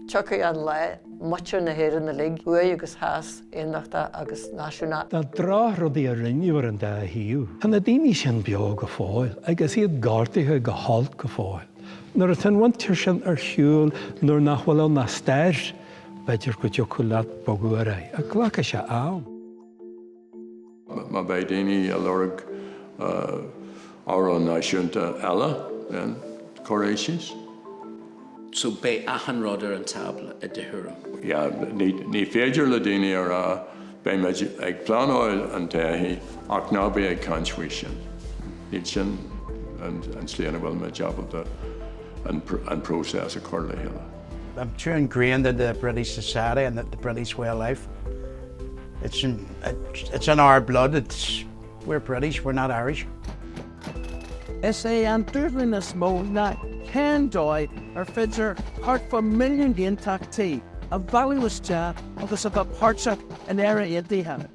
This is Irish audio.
Tiocfaidh an lá, muintir na hÉireann uilig, thuaidh agus theas, aontachtach agus náisiúnach. Na drochrudaí a rinneadh ar an dá thaobh, tá na daoine sin beo go fóill agus iad gortaithe go holc go fóill. Nuair atá an mhuintir sin ar shiúl nuair nach bhfuil ann ach stair, b'fhéidir go dtiocfadh leat bogadh ar aghaidh, ach glacfaidh sé am. Má bheidh daoine ag lorg amhrán náisiúnta eile, then cuir é síos. So beidh achan rud ar an tábla i do thuairim? Yeah, ní féidir le daoine a rá beidh muid ag pleanáil an todhchaí ach ná bí ag caint faoi sin. Níl sin an tslí ina bhfuil muid ábalta an próiseas a chur le chéile. I'm too ingrained in the British society and the British way of life. It's in, it's in our blood, it's, we're British, we're not Irish. Is é an dúshlán is mó ná cén dóigh ar féidir thart fá mhilliún aontachtaí a mhealladh isteach agus a bheith páirteach in Éire Aontaithe.